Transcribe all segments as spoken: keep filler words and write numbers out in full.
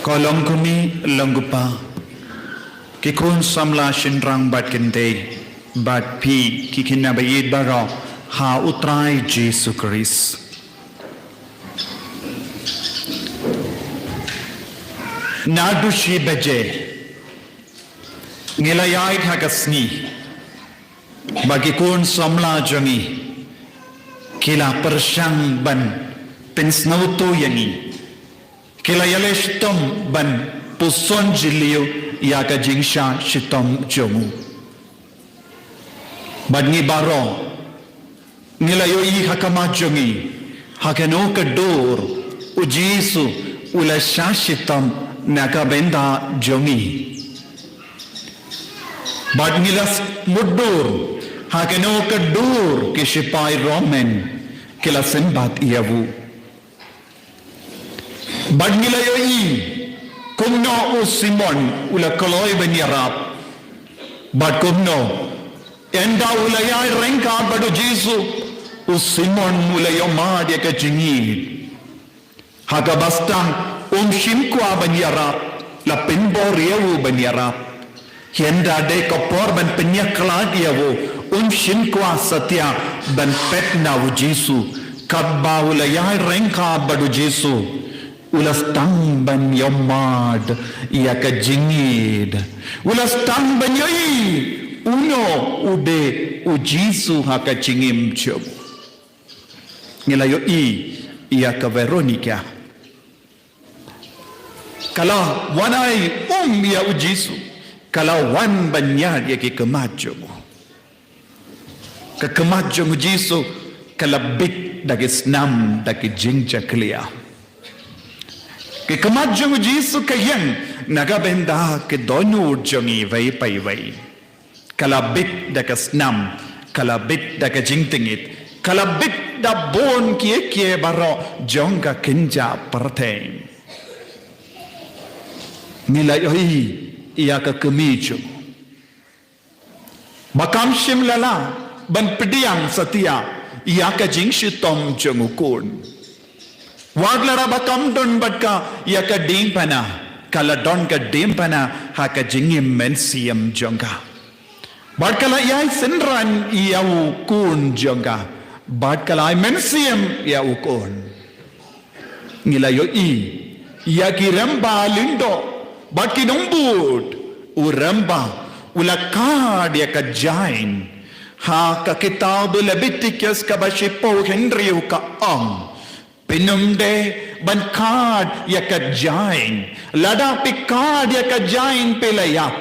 Ko long kmie, long kpa, ki khun samla shynrang bad kynthei, bad phi ki khynnah ba ïeit baroh ha U Trai Jisu Khrist. Naduh shi baje ngi la ïaid ha ka sngi, ba ki khun samla jong ngi ki la pyrshang ban pynsngewthuh ïa ngi. Ki la ïaleh shitom ban puson jylliew ïa ka jingshah shitom jong u. Bad ngi baroh ngi la ïohi ha khmat jong ngi, ha kano ka dur U Jisu u la shah shitom na ka bynta jong ngi. Bad ngi la mutdur ha kano ka dur ki shipai Roman ki la symbat ïa u. Bad ngi la ïohi kumno u Simon u la kloi ban ïarap. Bad kumno ynda u la ïai ryngkat bad U Jisu, u Simon u la ïohmad ïa ka jingïeit. Ha kaba sdang um shym kwah ban ïarap, la pynbor ïa u ban ïarap. Ynda dei ka por ban pynïakhlad ïa u, um shym kwah satia ban peit na U Jisu. Katba u la ïai ryngkat bad U Jisu, u la sdang ban ïohmad ïa ka jingïeit. U la sdang ban ïohi uno u dei U Jisu ha ka jingim jong u. Ngi la ïohi ïa ka Veronica. Ka la wan ai um ïa U Jisu. Ka la wan ban ñiad ïa ki khmat jong u. Ka khmat jong U Jisu ka la bit da ki snam, da ki jingjakhlia. Ki khmat jong U Jisu ka ïeng na ka bynta ki dohnud jong ngi iwei pa iwei. Ka la bit da ka snam, ka la bit da ka jingtngit, ka la bit da bun kiei kiei baroh jong ka kynja pyrthei. Ngi la ïohi ïa ka kmie jong u ba kam shym la lah ban pdiang satia ïa ka jingshitom jong u khun. Wat lada ba kam don bad ka ïa ka diengphna, ka la don ka diengphna ha ka jingim mynsiem jong ka. Bad ka la ïai synran ïa u khun jong ka. Bad ka la ai mynsiem ïa u khun. Ngi la ïohi ïa ki rymba lyngdoh bad ki nongbud. U rymba u la khad ïa ka jaiñ. Ha ka kitab Leviticus kaba shiphew hynriew ka ong, phin ym dei ban khad ïa ka jaiñ. Lada phi khad ïa ka jaiñ phi la ïap.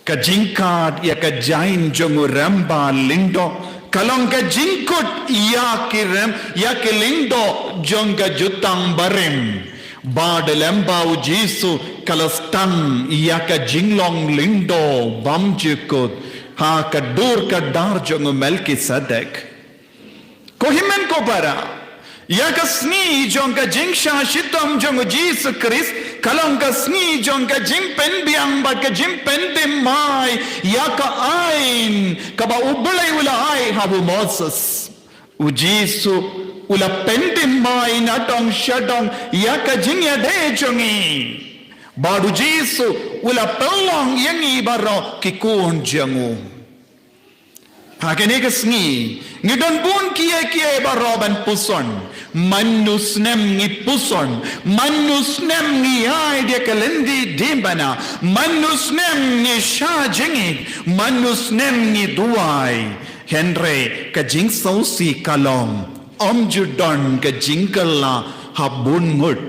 Ka jingkhad ïa ka jaiñ jong u rymba lyngdoh ka long ka jingkut ïa ki rym, ïa ki lyngdoh jong ka jutang barim. Bad lem bad U Jisu ka la sdang ïa ka jinglong lyngdoh bymjukut ha ka dur ka dar jong u Melkisedek. Ko hynmen ko para, ïa ka sngi jong ka jingshah shitom jong U Jisu Khrist ka long ka sngi jong ka jingpynbiang bad ka jingpynthymmai ïa ka aiñ kaba U Blei u la ai ha u Moses. U Jisu u la pynthymmai na dong sha dong ïa ka jingïadei jong ngi. Bad U Jisu u la pynlong ïa ngi baroh ki khun jong u. Ha kane ka sngi ngi don bun kiei kiei baroh ban puson. Man u snem ngi puson, man u snem ngi ïaid ïa ka lynti diengphna, man u snem ngi shah jingim, man u snem ngi duwai. Hynrei ka jingsngewsih ka long, ym ju don ka jingkylla ha bun ngut.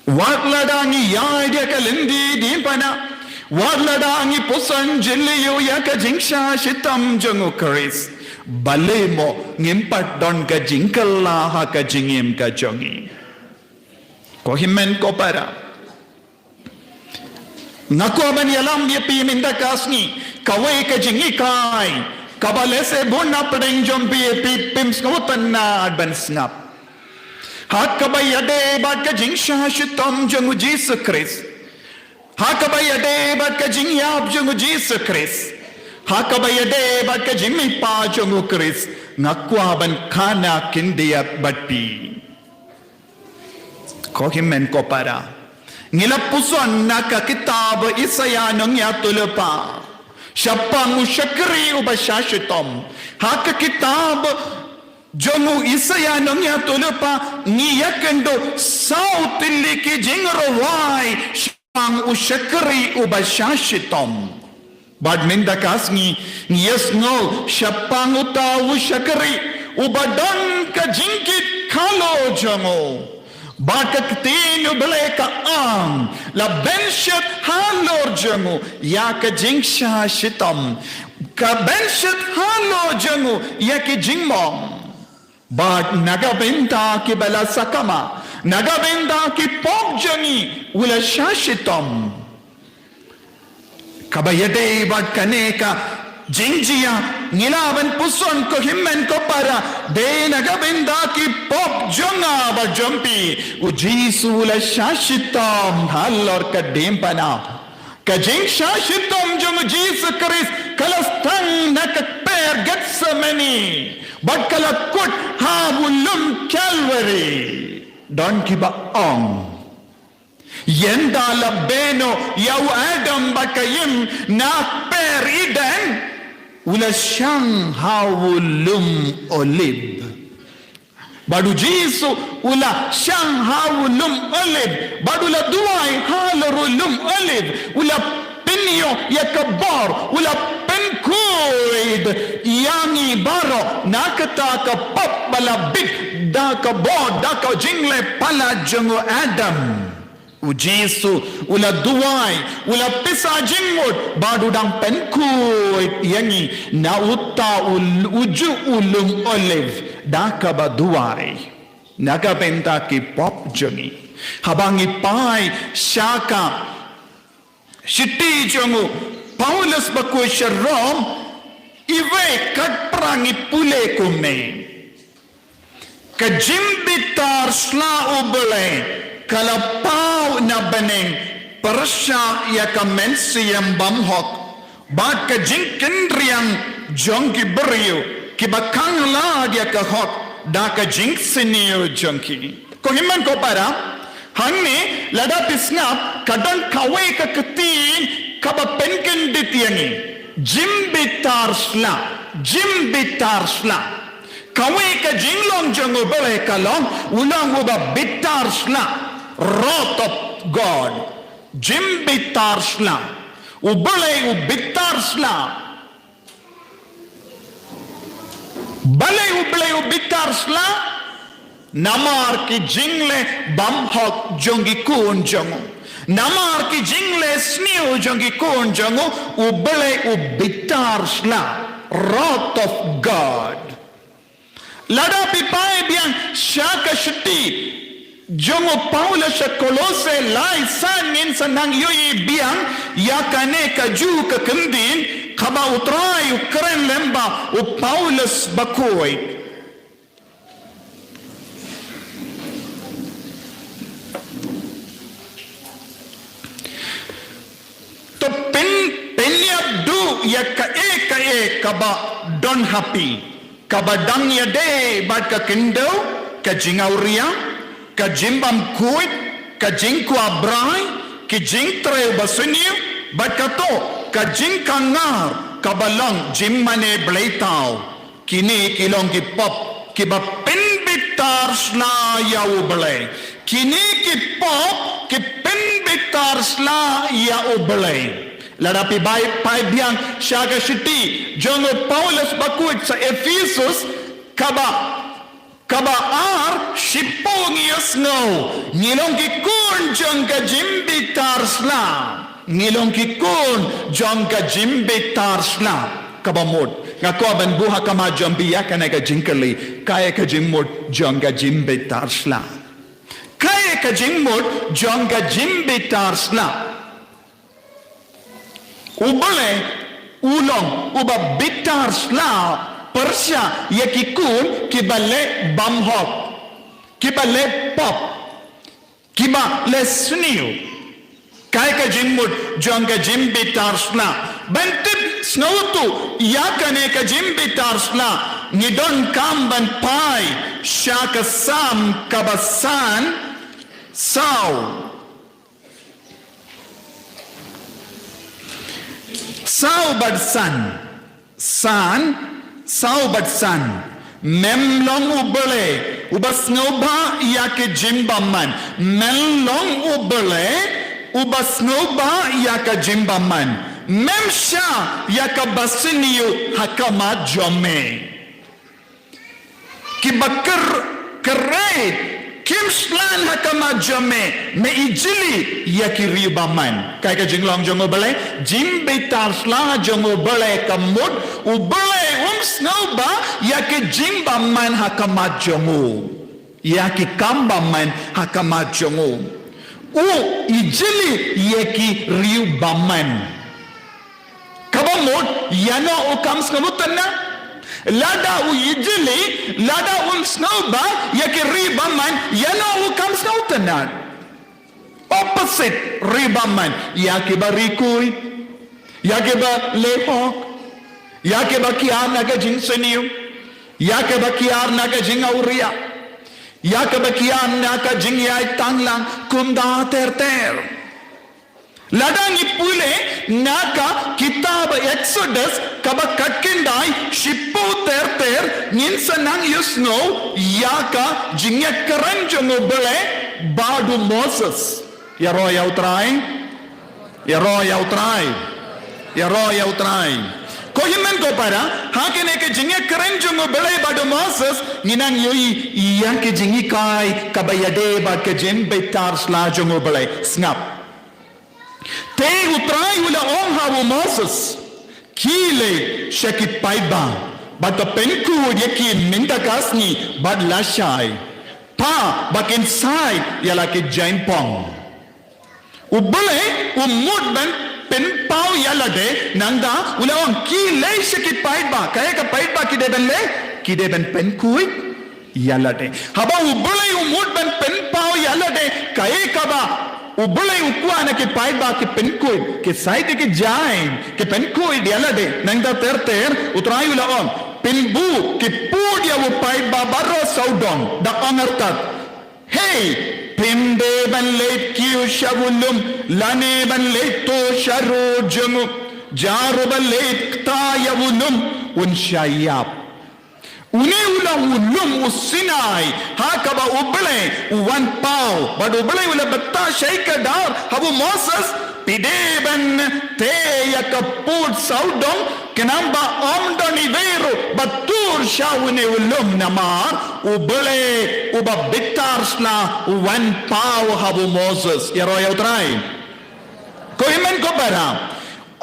Wat lada ngi ïaid ïa ka lynti diengphna, wat lada ngi puson jylliew ïa ka jingshah shitom jong u Khrist, balei mo ngim pat don ka jingkylla ha ka jingim ka jong ngi? Ko hynmen ko para, nga kwah ban ïalam ïa phi mynta ka sngi kawei ka jinghikai kaba lehse bun na pdeng jong phi, phi phim sngewtynnad ban sngap. Ha kaba ïadei bad ka jingshah shitom jong u Jisu Khrist, ha kaba ïadei bad ka jingïap jong u Jisu Khrist, ha kaba ïadei bad ka jingmihpat jong u Khrist, nga kwah ban khana khyndiat bad phi. Ko hynmen ko para, ngi la puson na ka kitab Isaïah nongïathuhlypa shaphang u shakri uba sha shitom. Ha ka kitab jong u Isaïah nongïathuhlypa ngi ïakynduh saw tylli ki jingrwai shaphang u shakri uba sha shitom. Bad mynta ka sngi ngi ïohsngew shaphang uta u shakri uba don ka jingkit khalor jong u. Bad ka ktien u Blei ka ong, la ban shet halor jong u ïa ka jingsha shitom, ka ban shet halor jong u ïa ki jingmong. Bad na ka bynta kiba la sakma, na ka bynta ki pop jong ngi u la sha shitom. Kaba ïadei bad kane ka jingjia, ngi lah ban puson ko hynmen ko para, dei na ka bynta ki pop jong nga bad jong phi u Jisu u la sha shitom halor ka diengphna. Ka jingsha shitom jong u Jisu Khrist ka la sdang na ka kper Gethsemane bad ka la kut ha u lum Calvary. Don kiba ong, ynda la beh noh ïa u Adam bad ka Im na kper Eden, u la shang ha u lum Olib. Bad u Jisu u la shang ha u lum Olib bad u la duwai halor u lum Olib, u la pynïoh ïa ka bor, u la pynkhuid ïa ngi baroh na kata ka pop ba la bit da ka bor, da ka jingleh palat jong u Adam. U Jisu u la duwai, u la pisa jingmut bad u dang pynkhuid ïa ngi na uta u, ujuh u lum Olib da kaba duwai na ka bynta ki pop jong ngi. Haba ngi phai sha ka shithi jong u Paulus bakhuid sha Rom, iwei kat pra ngi pule kumne. Ka jingbitar sla U Blei ka la paw na bneng pyrshah ïa ka mynsiem bymhok bad ka jingkynriang jong ki briew kiba khang lad ïa ka hok da ka jingsniew jong ki. Ko hynmen ko para, hangne lada phi sngap ka don kawei ka ktien kaba pynkyndit ïa ngi. Jingbitar sla, jingbitar sla. Kawei ka jinglong jong U Blei ka long, u long uba bitar sla. Wrath of God. Jingbitar sla. U Blei u bitar sla. Balei U Blei u bitar sla? Namar ki jingleh bymhok jong ki khun jong u. Namar ki jingleh sniew jong ki khun jong u, U Blei u bitar sla. Wrath of God. Lada phi phai biang sha ka shithi jong u Paulus sha Kolose lai san, ngin sa nang ïohi biang ïa kane kajuh ka kyntien kaba U Trai u kren lem bad u Paulus bakhuid. To pyn, pynïap duh ïa kaei kaei kaba don ha phi, kaba dang ïadei bad ka khyndew, ka jingawria, ka jingbymkhuid, ka jingkwah brai, ki jingtrei basniew, bad kato ka jingkhanglad kaba long jingmane bleitaw. Kine ki long ki pop kiba pynbitar sla ïa U Blei. Kine ki pop ki pynbitar sla ïa U Blei. Lada phi phai, phai biang sha ka shithi jong u Paulus bakhuid sha Ephesus, kaba, kaba ar, shiphew ngi ïohsngew ngi long ki khun jong ka jingbitar sla. Ngi long ki khun jong ka jingbitar sla. Kaba mut, nga kwah ban buh ha khmat jong phi ïa kane ka jingkylli, kaei ka jingmut jong ka jingbitar sla? Kaei ka jingmut jong ka jingbitar sla? U Blei u long uba bitar sla pyrshah ïa ki khun kiba leh bymhok, kiba leh pop, kiba leh sniew. Kaei ka jingmut jong ka jingbitar sla? Ban tip sngewthuh ïa kane ka jingbitar sla, ngi donkam ban phai sha ka Salm kaba san, Saw. Saw bad san. San, saw bad san. Mem long U Blei uba sngewbha ïa ki jingbymman. Mem long U Blei uba sngewbha ïa ka jingbymman. Mem shah ïa ka basniew ha khmat jong me. Kiba kyrkyrei kim shlan ha khmat jong me, me ijli ïa ki riew bymman. Kaei ka jinglong jong U Blei? Jingbitar sla jong U Blei ka mut U Blei um sngewbha ïa ki jingbymman ha khmat jong u, ïa ki kam bymman ha khmat jong u. U ijli ïa ki riew bymman. Kaba mut, ïano u kam sngewtynnad? Lada u ijli, lada um sngewbha ïa ki riew bymman, ïano u kam sngewtynnad? Opposite, riew bymman, ïa kiba riew khuid, ïa kiba leh hok, ïa kiba kiar na ka jingsniew, ïa kiba kiar na ka jingawria, ïa kiba kiar na ka jingïaid tanglang, kumta ter ter. Lada ngi pule na ka kitab Exodus kaba khatkhyndai, shiphew ter ter, ngin sa nang ïohsngew ïa ka jingïakren jong U Blei bad u Moses. Ïaroh ïa U Trai. Ïaroh ïa U Trai. Ïaroh ïa U Trai. Ko hynmen ko para, ha kane ka jingïakren jong U Blei bad u Moses, ngin nang ïohi ïa ka jinghikai kaba ïadei bad ka jingbitar sla jong U Blei. Sngap. Te U Trai u la ong ha u Moses, khie leit sha ki paidbah, bad to pynkhuid ïa ki mynta ka sngi bad lashai. Phah ba kin shait ïa la ki jaiñpong. U Blei u mut ban pynpaw ïa lade, nangta u la ong khie leit sha ki paidbah, kaei ka paidbah ki dei ban leh, ki dei ban pynkhuid ïa lade. Haba U Blei u mut ban pynpaw ïa lade, kaei kaba U Blei u kwah na ki paidbah ki pynkhuid, ki shait ïa ki jaiñ, ki pynkhuid ïa lade. Nangta ter ter, U Trai u la ong, pynbud, ki pud ïa u paidbah baroh sawdong, da ong artat, hei, phim dei ban leit kiew sha u lum, lane ban leit tuh sha rud jong u, jar uba leit kta ïa u lum, un shah ïap. Une u long u lum u Sinai, ha kaba U Blei u wan paw, bad U Blei u la batai sha ka dar, ha u Moses, phi dei ban tei ïa ka pud sawdong, khnang ba ym don iwei ruh ba tur sha une u lum namar, U Blei uba bitar sla u wan paw ha u Moses, ïaroh ïa U Trai. Ko hynmen ko para,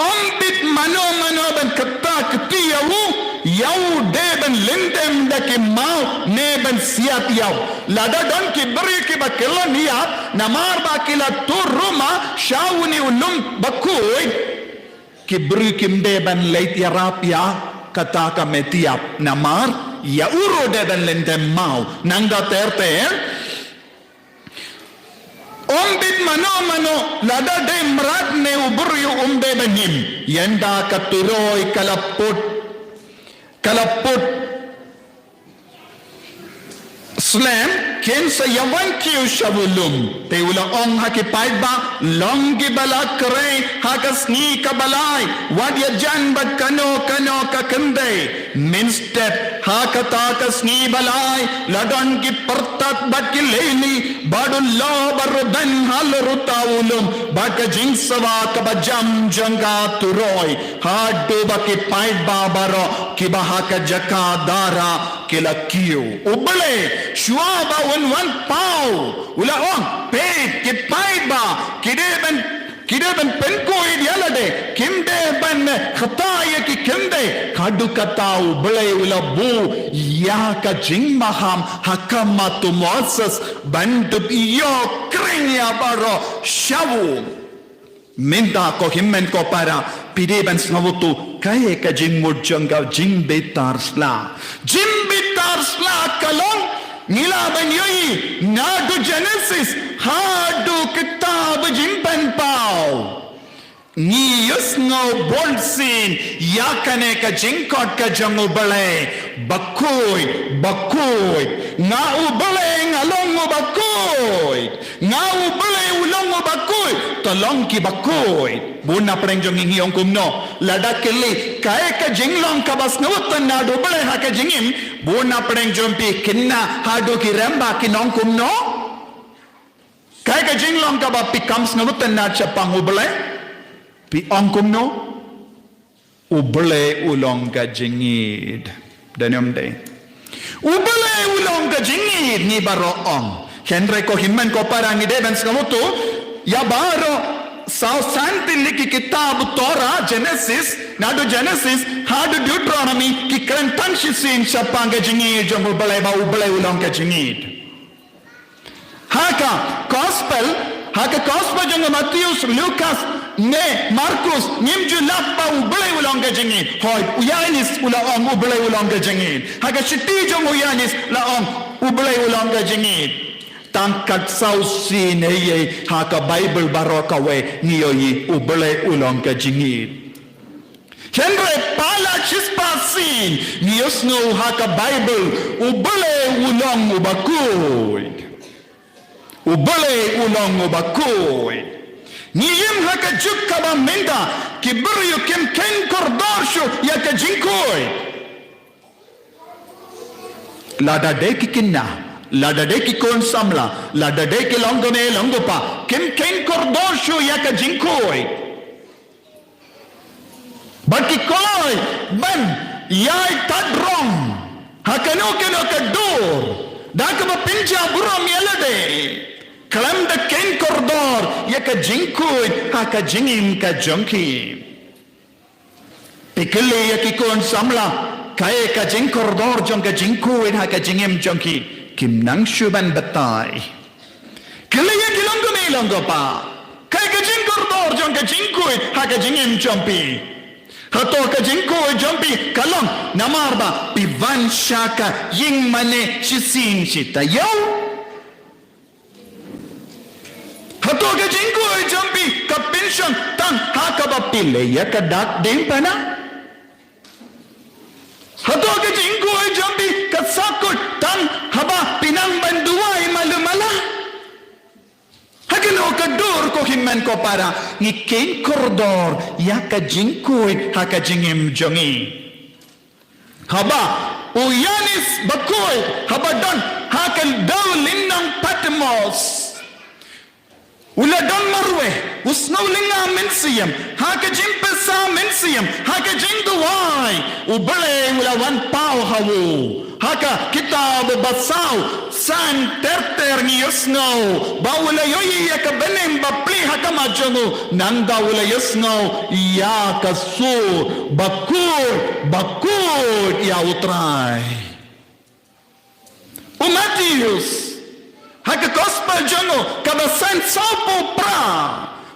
ym bit mano mano ban kata kti ïa u, ïa u dei ban lyndem da ki maw, ne ban siat ïa u. Lada don ki briew kiba kylla ïap, namar ba ki la tur ruma, sha une u lum bakhuid. Ki briew kim dei ban leit ïarap ïa kata ka met ïap, namar, ïa u ruh dei ban lyndem maw, nangta ter ter. Ym bit mano mano, lada dei mrad ne u briew um dei ban im. Ynda ka turoi ka la put, ka la put slem, kin sa ïawan kiew sha u lum. Te u la ong ha ki paidbah, long kiba la khreh ha ka sngi kaba lai, wat ïajan bad kano kano ka kynthei. Mynstep ha kata ka sngi ba lai, la don ki pyrthat bad ki leili, bad u lop ba rben halor uta u lum, bad ka jingsawa kaba jam jong ka turoi, haduh ba ki paidbah baroh kiba ha ka jaka dara ki la kiew. U Blei, shuwa ba un wan paw, u la ong, peit, ki paidbah ki dei ban, ki dei ban pynkhuid ïa lade, kim dei ban kata ïa ki kynthei. Haduh kata U Blei u la buh ïa ka jingmaham ha khmat u Moses ban dup ïoh khring ïa baroh sha u. Mynta ko hynmen ko para, phi dei ban sngewthuh kaei ka jingmut jong ka jingbitar sla. Jingbitar sla ka long, ngi lah ban ïohi naduh Genesis haduh kitab Jingpynpaw. Ngi ïohsngew bun sien ïa kane ka jingkhot ka jong U Blei, bakhuid, bakhuid. Nga U Blei nga long u bakhuid. Nga U Blei u long u bakhuid. To long ki bakhuid. Bun na pdeng jong ngi ngi ong kumno? Lada kylli, kaei ka jinglong kaba sngewtynnat na U Blei ha ka jingim, bun na pdeng jong phi kynna haduh ki rem ba kin ong kumno? Kaei ka jinglong kaba phi kam sngewtynnat shaphang U Blei? Phi ong kumno? U Blei u long ka jingïeid. Dei ne ym dei? U Blei u long ka jingïeid, ngi baroh ong. Hynrei ko hynmen ko para, ngi dei ban sngewthuh ïa baroh saw san tylli ki kitab Torah, Genesis, naduh Genesis haduh Deuteronomy, ki kren tang shisien shaphang ka jingïeid jong U Blei, ba U Blei u long ka jingïeid. Ha ka gospel, ha ka gospel jong u Mathaios, Lukas ne Markos, ngim ju lap ba U Blei u long ka jingïeid. Hooid, u Ïanis u la ong U Blei u long ka jingïeid. Ha ka shithi jong u Ïanis la ong U Blei u long ka jingïeid. Tang katsaw sien hi hi ha ka Baibl baroh kawei ngi ïohi U Blei u long ka jingïeid. Hynrei palat shispah sien ngi ïohsngew ha ka Baibl U Blei u long u bakhuid. U Blei u long u bakhuid. Ngi im ha ka juk kaba mynta ki briew kim kheiñ kordor shuh ïa ka jingkhuid. Lada dei ki khynnah, lada dei ki khun samla, lada dei ki longkmie longkpa, kim kheiñ kordor shuh ïa ka jingkhuid. Ba ki kloi ban ïai tad rong ha kano kano ka dur da kaba pynjah burom ïa lade, khlem da kheiñ kordor ïa ka jingkhuid ha ka jingim ka jong ki. Phi kylli ïa ki khun samla, kaei ka jingkordor jong ka jingkhuid ha ka jingim jong ki, kim nang shuh ban batai. Kylli ïa ki longkmie longkpa, kaei ka jingkordor jong ka jingkhuid ha ka jingim jong phi? Hato ka jingkhuid jong phi ka long namar ba phi wan sha ka ïing mane shisien shi taïew? Hato ka jingkhuid jong phi ka pynshong tang ha kaba phi leh ïa ka dak diengphna? Hato ka jingkhuid jong phi ka sahkut tang haba phi nang ban duwai malu mala? Ha kano ka dur ko hynmen ko para ngi kheiñ kordor ïa ka jingkhuid ha ka jingim jong ngi? Haba u Ïanis bakhuid haba don ha ka dewlynnong Patmos, u la don marwei, u sngewlyngngoh mynsiem, ha ka jingpynsah mynsiem, ha ka jingduwai, U Blei u la wan paw ha u. Ha ka kitab Basaw, san ter ter ngi ïohsngew ba u la ïohi ïa ka bneng ba plie ha khmat jong u, nangta u la ïohsngew ïa ka sur, bakhuid, bakhuid ïa U Trai. U Mathaios, ha ka gospel jong u kaba san sawphew phra,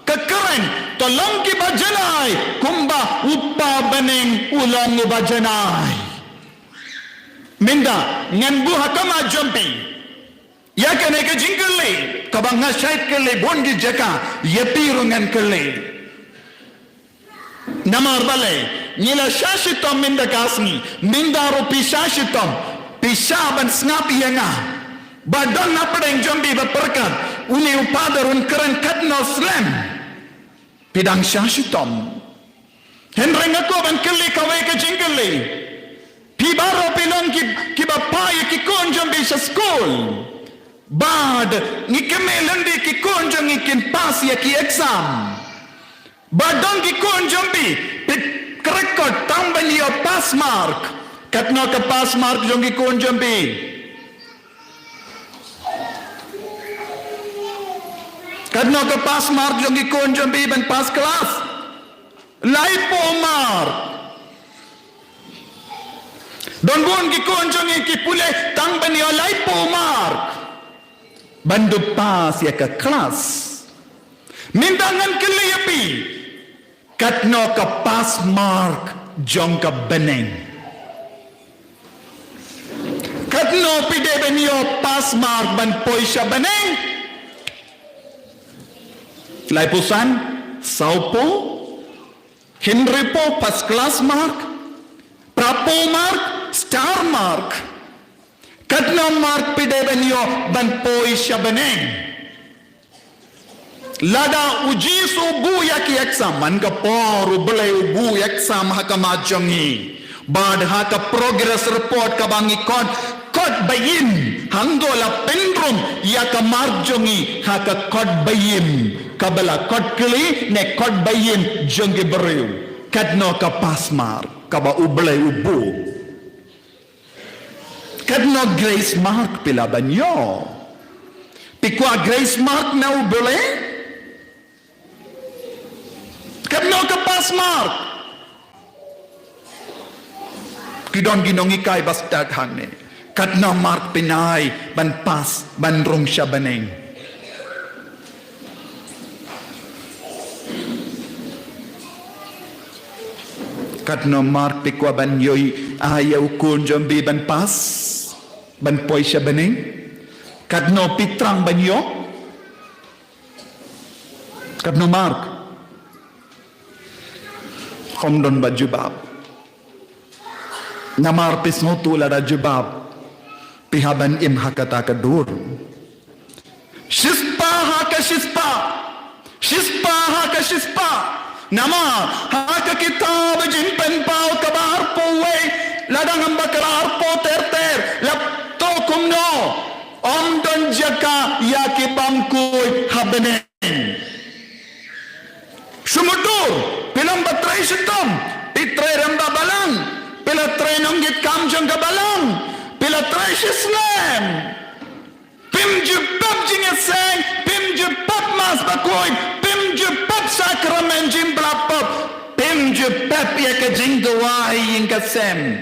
ka kren, to long kiba janai kumba U Kpa bneng u long uba janai. Mynta ngan buh ha khmat jong phi ïa kane ka jingkylli kaba nga shait kylli bun ki jaka, ïa phi ruh ngan kylli. Namar balei? Ngi la shah shitom mynta ka sngi, mynta ruh phi shah shitom, phi shah ban sngap ïa nga. Ba don na pdeng jong phi ba pyrkhat, une u Father un kren katno slem. Phi dang shah shitom. Hynrei nga kwah ban kylli kawei ka jingkylli. Phi baroh phi long ki, kiba phah ïa ki khun jong phi sha skul. Bad ngi kyrmen lynti ki khun jong ngi kin pass ïa ki exam. Ba don ki khun jong phi, phi kyrkhu tang ban ïoh pass mark. Katno ka pass mark jong ki khun jong phi? Katno ka pass mark jong ki khun jong phi ban pass class? Laiphew mark. Don bun ki khun jong ngi ki pule tang ban ïoh laiphew mark ban dup pass ïa ka class. Mynta ngan kylli ïa phi, katno ka pass mark jong ka bneng? Katno phi dei ban ïoh pass mark ban poi sha bneng? Laiphew san, sawphew, Hynriewphew first class mark. Phraphew mark star mark. Katno mark phi dei ban ïoh ban poi sha bneng? Lada u Jisu u buh ïa ki exam, man ka por u Blei u buh exam ha ka mat jong ngi. Bad ha ka progress report kaba ngi khot, khot ba im, hangne la pynrung ïa ka mark jong ngi ha ka khot ba im, kaba la khot kylli ne khot ba im jong ki briew. Katno ka pass mark kaba u Blei u buh? Katno grace mark phi lah ban ïoh? Phi kwah grace mark na u Blei? Katno ka pass mark? Ki don ki nonghikai ba stad hangne. Katno mark phin ai ban pass, ban rung sha bneng? Katno mark phi kwah ban ïoh ai ïa u khun jong phi ban pass, ban poi sha bneng? Katno phi thrang ban ïoh? Katno mark? Ym don ba jubab. Namar phi sngewthuh lada jubab, phi hap ban im ha kata ka dur. Shispah ha ka shispah. Shispah ha ka shispah. Namar ha ka kitab Jingpynpaw kaba arphew wei, la dang ym bakla, arphew ter ter, la thoh kumno: Ym don jaka ïa ki bymkhuid ha bneng. Shu mutdur, phi long ba trei shitom, phi trei rangbah balang, phi la trei nongkitkam jong ka balang, phi la trei shisnem. Phim ju pep jingïaseng, phim ju pep Mass Bakhuid, phim ju pep Sakramen Jingpyllait Pop, phim ju pep ïa ka jingduwai ïing ka sem.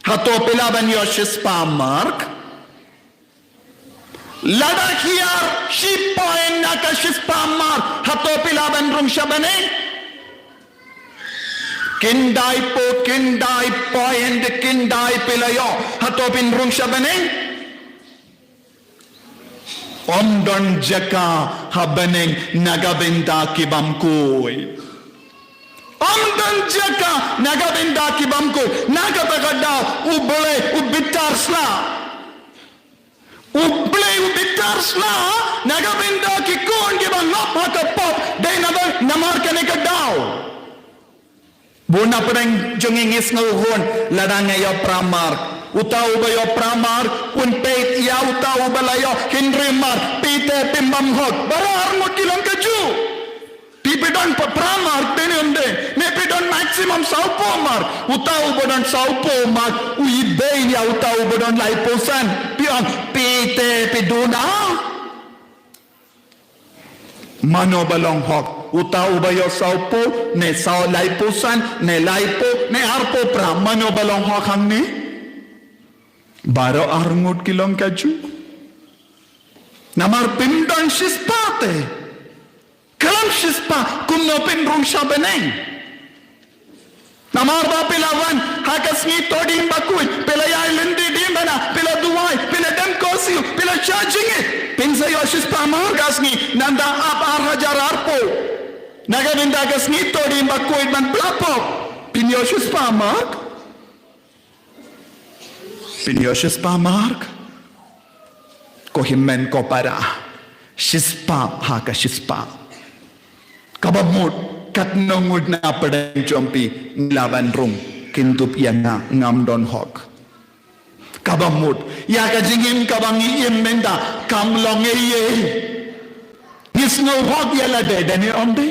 Hato phi lah ban ïoh shispah mark? Lada hiar shi point na ka shispah mark, hato phi lah ban rung sha bneng? Khyndai point, khyndai point, khyndai phi la ïoh, hato phin rung sha bneng? Ym don jaka ha bneng na ka bynta ki bymkhuid. Ym don jaka na ka bynta ki bymkhuid. Na kata ka daw U Blei u bitar sla. U Blei u bitar sla na ka bynta ki khun kiba ngop ha ka pop, dei na ka, namar kane ka daw. Bun na pdeng jong ngi ngi sngewhun lada nga ïoh phra mark. Uta uba ïoh phra mark un peit ïa uta uba la ïoh hynriew mark. Phi te phim bam hok. Baroh arngut ki long kajuh. Phi, phi don pat phra mark, te ne ym dei. Ne phi don maximum sawphew mark. Uta uba don sawphew mark u ibeiñ ïa uta uba don laiphew san. Phi ong, phi te phi duna. Mano ba long hok? Uta uba ïoh sawphew, ne saw, laiphew san, ne laiphew, ne arphew phra? Mano ba long hok hangne? Baroh arngut ki long kajuh. Namar phim don shispah te. Khlem shispah kumno phin rung sha bneng? Namar ba phi la wan ha ka sngi to dien bakhuid, phi la ïai lynti dien bana, phi la duwai, phi la dem kosiew, phi la shah jingngeit, phin sa ïoh shispah mark ka sngi. Nangta ap ar hajar arphew, na ka bynta ka sngi to dien bakhuid ban pla pop, phin ïoh shispah mark? Phin ïoh shispah mark? Ko hynmen ko para, shispah ha ka shispah. Kaba mut, katno ngut na pdeng jong phi ngi lah ban rung, kin dup ïa nga, ngam don hok. Kaba mut, ïa ka jingim kaba ngi im mynta kam long ei ei. Ngi sngew hok ïa lade, dei ne ym dei?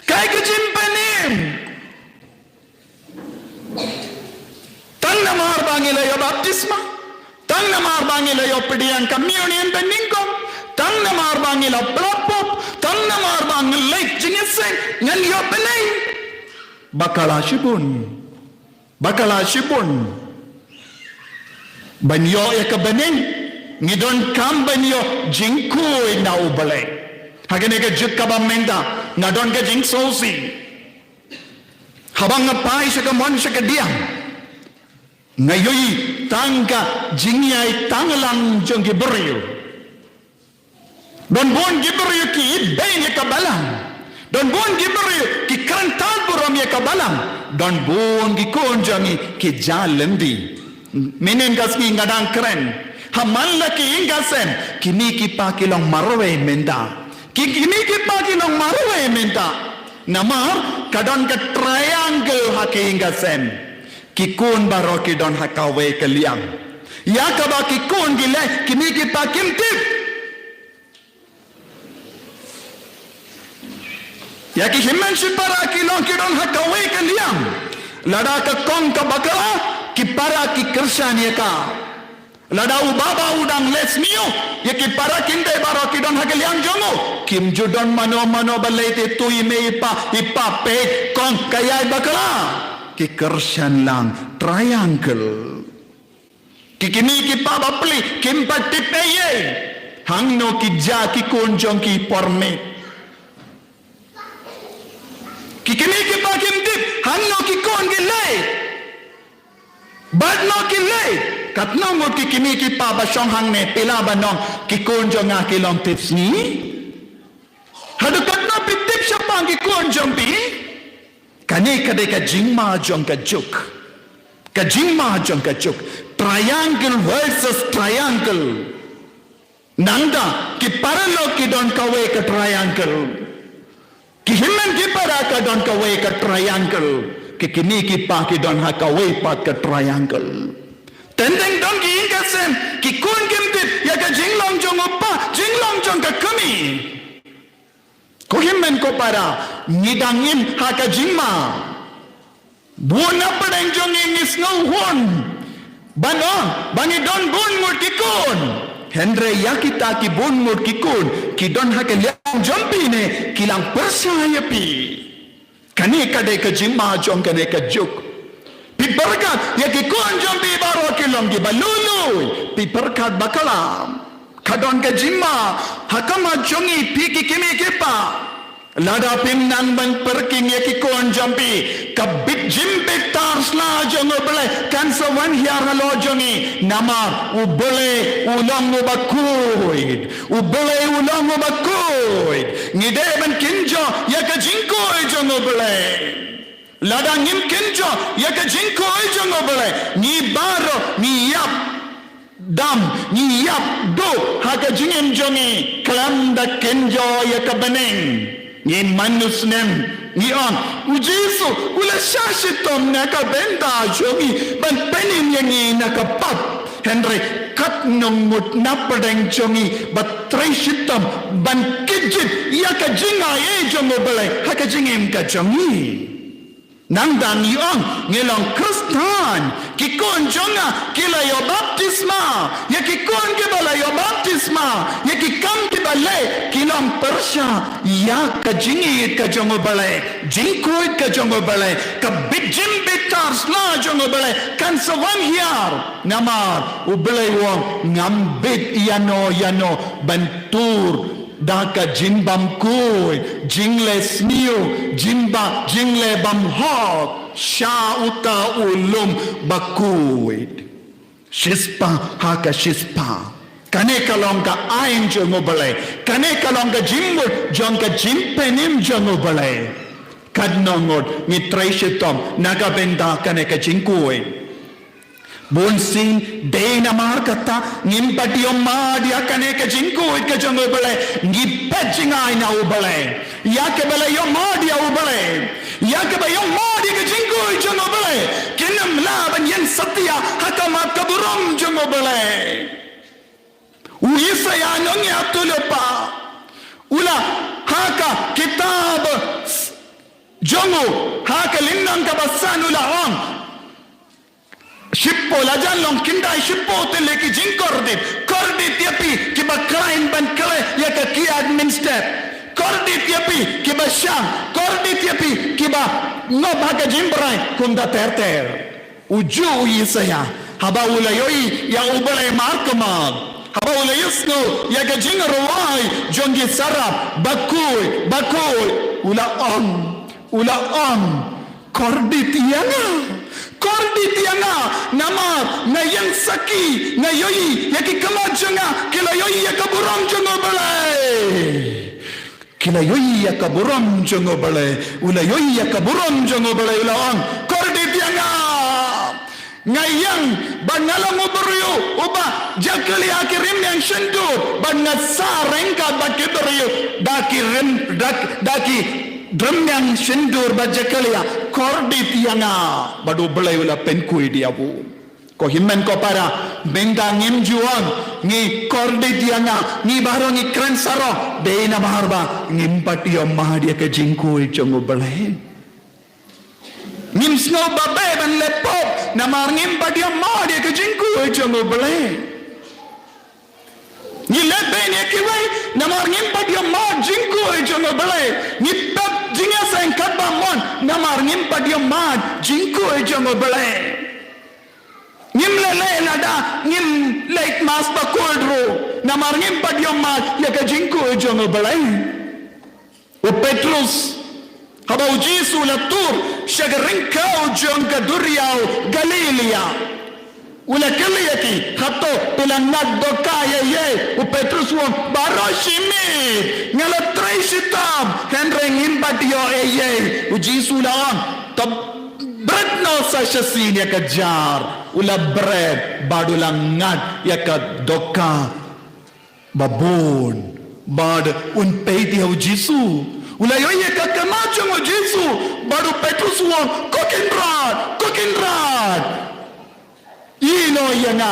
Kaei ka jingpynim? Tang namar ba ngi la ïoh baptisma, tang namar ba ngi la ïoh pdiang communion bad nyngkong, tang namar ba ngi la pla pop, tang namar ba ngi leit jingïaseng, ngan ïoh bneng. Bakla shibun. Bakla shibun. Ban ïoh ïa ka bneng, ngi donkam ban ïoh jingkhuid na U Blei. Ha kane ka juk kaba mynta, nga don ka jingsngewsih. Haba nga phai sha ka mon sha ka diang, nga ïohi tang ka jingïaitang lang jong ki briew. Don bun ki briew ki ibeiñ ïa ka balang. Don bun ki briew ki kren tad burom ïa ka balang. Don bun ki khun jong ngi ki jia lynti. Mynhynnin ka sngi nga dang kren ha man la ki ïing ka sem, kine ki pa ki long marwei mynta. Ki, kine ki pa ki long marwei mynta. Namar ka don ka triangle ha ki ïing ka sem. Ki khun baroh ki don ha kawei ka liang. Ïa kaba ki khun ki leh, kine ki pa kim tip. Ïa ki hynmen shipara ki long ki don ha kawei ka liang. Lada ka kong ka bakla, ki para ki kyrshan ïa ka. Lada u baba u dang leh sniew, ïa ki para kynthei baroh ki don ha ka liang jong u. Kim ju don mano mano ba leh te, tu i mei i pa, i pa peit, kong ka ïai bakla. Ki kyrshan lang, triangle. Ki kine ki pa bapli kim pat tip ei ei. Hangno ki jia ki khun jong ki por miet. Ki kine ki pa kim tip hangno ki khun ki leit. Bad no ki leit. Katno ngut ki kine ki pa ba shong hangne, phi lah ban ong ki khun jong nga ki long tipsngi? Haduh katno phi tip shaphang ki khun jong phi? Kane ka dei ka jingma jong ka juk. Ka jingma jong ka juk. Triangle versus triangle. Nangta ki paralok ki don kawei ka triangle. Ki hynmen ki para ka don kawei ka triangle. Ki kine ki pa ki don ha kawei pat ka triangle. Teng teng don ki ïing ka sem, ki khun kim tip ïa ka jinglong jong u pa, jinglong jong ka kmie. Ko hynmen ko para, ngi dang im ha ka jingma. Bun na pdeng jong ngi ngi sngewhun ban ong ba ngi don bun ngut ki khun. Hynrei ïa kita ki bun ngut ki khun ki don ha ka liang jong phi ne ki lang pyrshah ïa phi. Kane ka dei ka jingma jong kane ka juk. Phi pyrkhat ïa ki khun jong phi baroh ki long kiba lui lui. Phi pyrkhat bakla. Ka don ka jingma ha khmat jong ngi phi ki kmie ki pa. Lada phim nang ban pyrkhing ïa ki khun jong phi, ka bit jingbitar sla jong U Blei kan sa wan hiar halor jong ngi. Namar U Blei u long uba khuid. U Blei u long uba khuid. Ngi dei ban kynjoh ïa ka jingkhuid jong U Blei. Lada ngim kynjoh ïa ka jingkhuid jong U Blei, ngi baroh ngi ïap dam, ngi ïap duh ha ka jingim jong ngi khlem da kynjoh ïa ka bneng. Ngi manu snem, ngi ong, U Jisu u la shah shitom na ka bynta jong ngi ban pynim ïa ngi na ka pap. Hynrei katno ngut na pdeng jong ngi ba trei shitom ban kjit ïa ka jingai ei jong U Blei ha ka jingim ka jong ngi. Nangta ngi ong ngi long Khristan, ki khun jong nga ki la ïoh baptisma. Ïa ki khun kiba la ïoh baptisma, ïa ki kam kiba leh ki long pyrshah ïa ka jingïeit ka jong U Blei, jingkhuid ka jong U Blei, ka bit jingbitar sla jong U Blei kan sa wan hiar. Namar U Blei u ong ngam bit ïano ïano ban tur da ka jingbym khuid, jingleh sniew, jingba, jingleh bymhok sha uta u lum ba khuid. Shispah ha ka shispah. Kane ka long ka aiñ jong U Blei. Kane ka long ka jingmut jong ka jingpynim jong U Blei. Katno ngut ngi trei shitom na ka bynta kane ka jingkhuid. Bun sien dei namar kata ngim pat ïohmad ïa kane ka jingkhuid ka jong U Blei, ngi peit jngai na U Blei. Ïa kiba la ïohmad ïa U Blei, ïa kiba ïohmad ïa ka jingkhuid jong U Blei, kin ym lah ban ïeng satia ha khmat ka burom jong U Blei. U Isaïah nongïathuhlypa u la, ha ka kitab jong u, ha ka lynnong kaba san u la ong. Shiphew, la jan long khyndai shiphew tylli ki jingkordit. Kordit ïa phi kiba khlaiñ ban khleh ïa ka kiad mynstep. Kordit ïa phi kiba shang. Kordit ïa phi kiba ngop ha ka jingbrai kumta ter ter. U juh u Isaïah haba u la ïohi ïa U Blei markhmat, haba u la ïohsngew ïa ka jingrwai jong ki sarap, bakhuid, bakhuid, u la ong, u la ong, kordit ïa nga, kordit ïa nga, namar nga ïeng sakhi, nga ïohi ïa ki khmat jong nga ki la ïohi ïa ka burom jong U Blei. Ki la ïohi ïa ka burom jong U Blei, u la ïohi ïa ka burom jong U Blei, u la ong, "Kordit ïa nga. Nga ïeng ba nga long u briew uba jakhlia ki rymmiang shyntur, bad nga sa ryngkat bad ki briew da ki rym, da, da ki rymmiang shyntur bad jakhlia. Kordit ïa nga." Bad U Blei u la pynkhuid ïa u. Ko hynmen ko para, mynta ngim ju ong, "Ngi kordit ïa nga, ngi baroh ngi kren saroh," dei namar ba ngim pat ïohmad ïa ka jingkhuid jong U Blei. Ngim sngew ba beh ban leh pop namar ngim pat ïohmad ïa ka jingkhuid jong U Blei. Ngi leh beiñ ïa kiwei namar ngim pat ïohmad jingkhuid jong U Blei. Ngi pep jingïaseng katba mon namar ngim pat ïohmad jingkhuid jong U Blei. Ngim leh leh lada ngim leit mass bakhuid ruh namar ngim pat ïohmad ïa ka jingkhuid jong U Blei. U Petrus, haba U Jisu u la tur sha ka ryngkew jong ka duriaw Galilaia, u la kylli ïa ki, "Hato phi la ngat dohkha ïa ei ei?" U Petrus u ong, "Baroh shi miet nga la trei shitom, hynrei ngim pat ïoh ei ei." U Jisu u la ong, "To bret noh sa shisien ïa ka jar." U la bret bad u la ngat ïa ka dohkha babun bad un peit ïa U Jisu. U la ïohi ïa ka khmat jong U Jisu bad u Petrus u ong, "Ko Kynrad, ko Kynrad, ïehnoh ïa nga,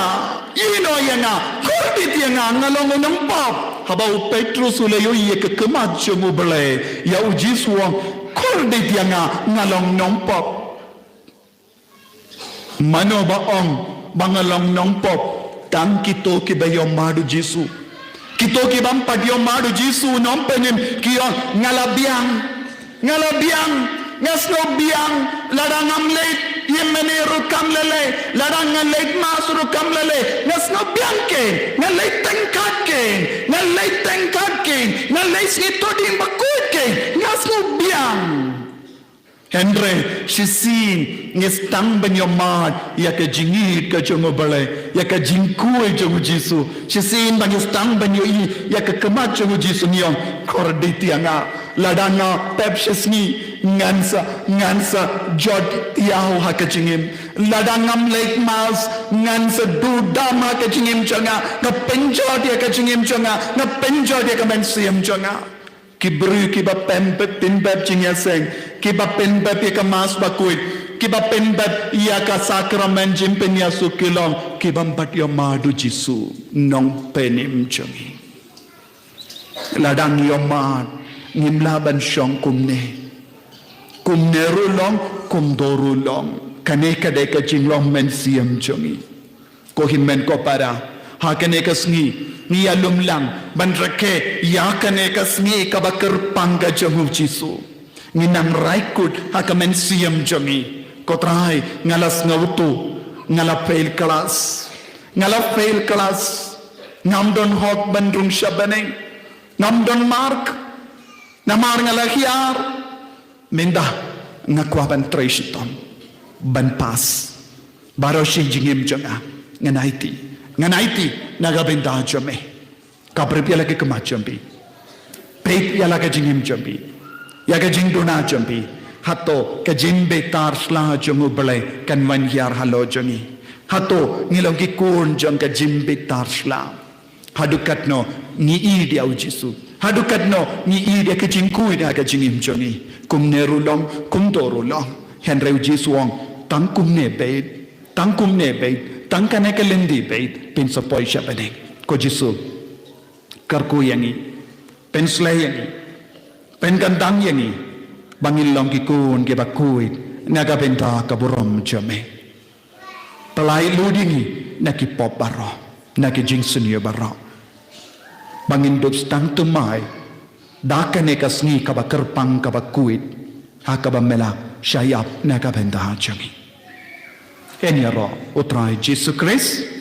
ïehnoh ïa nga, kordit ïa nga, nga long u nongpop." Haba u Petrus u la ïohi ïa ka khmat jong U Blei, ïa U Jisu u ong, "Kordit ïa nga, nga long nongpop." Mano ba ong ba nga long nongpop? Tang kito kiba ïohmad U Jisu. Kito ki bym pat ïohmad U Jisu u Nongpynim ki ong, "Nga la biang, nga la biang, nga sngew biang, lada ngam leit ïing mane ruh kam lei lei, lada nga leit mass ruh kam lei lei, nga sngew biang kein, nga leit tyngkat kein, nga leit tyngkat kein, nga leit sngi Thohdieng bakhuid kein, nga sngew biang." Hynrei shisien ngi sdang ban ïohmad ïa ka jingïeit ka jong U Blei, ïa ka jingkhuid jong U Jisu. Shisien ba ngi sdang ban ïohi ïa ka khmat jong U Jisu ngi ong, "Kordit ïa nga. Lada nga pep shisngi, ngan sa, ngan sa jot ïaw ha ka jingim. Lada ngam leit mass, ngan sa duh dam ha ka jingim jong nga. Nga pynjot ïa ka jingim jong nga, nga pynjot ïa ka mynsiem jong nga." Ki briew kiba pynbeit, pynbeit jingïaseng, kiba pynbeit ïa ka mass bakhuid, kiba pynbeit ïa ka sakramen jingpynïasoh ki long ki bym pat ïohmad U Jisu Nongpynim jong ngi. Lada ngi ïohmad, ngim lah ban shong kumne. Kumne ruh long, kumto ruh long, kane ka dei ka jinglong mynsiem jong ngi. Ko hynmen ko para, ha kane ka sngi ngi ïalum lang ban rakhe ïa kane ka sngi kaba kyrpang ka jong U Jisu. Ngi nang rai kut ha ka mynsiem jong ngi, "Ko Trai, nga la sngewthuh, nga la fail class, nga la fail class, ngam don hok ban rung sha bneng, ngam don mark, namar nga la hiar. Mynta nga kwah ban trei shitom ban pass. Baroh shi jingim jong nga ngan aiti, ngan aiti na ka bynta jong me." Ka briew ïa la ka khmat jong phi, peit ïa la ka jingim jong phi, ïa ka jingduna jong phi. Hato ka jingbitar sla jong U Blei kan wan hiar halor jong ngi? Hato ngi long ki khun jong ka jingbitar sla? Haduh katno ngi ïeit ïa U Jisu? Haduh katno ngi ïeit ïa ka jingkhuid ha ka jingim jong ngi? Kumne ruh long, kumto ruh long, hynrei U Jisu u ong, "Tang kumne beit, tang kumne beit, tang kane ka lynti beit, phin sa poi sha bneng." Ko Jisu, kyrkhu ïa ngi, pynsleh ïa ngi, pynkyntang ïa ngi ba ngin long ki khun kiba khuid na ka bynta ka burom jong me. Pyllait lut ïa ngi na ki pop baroh, na ki jingsniew baroh, ba ngin dup sdang thymmai da kane ka sngi kaba kyrpang kaba khuid, ha kaba me la shah ïap na ka bynta jong ngi. Yn ïaroh U Trai Jisu Khrist.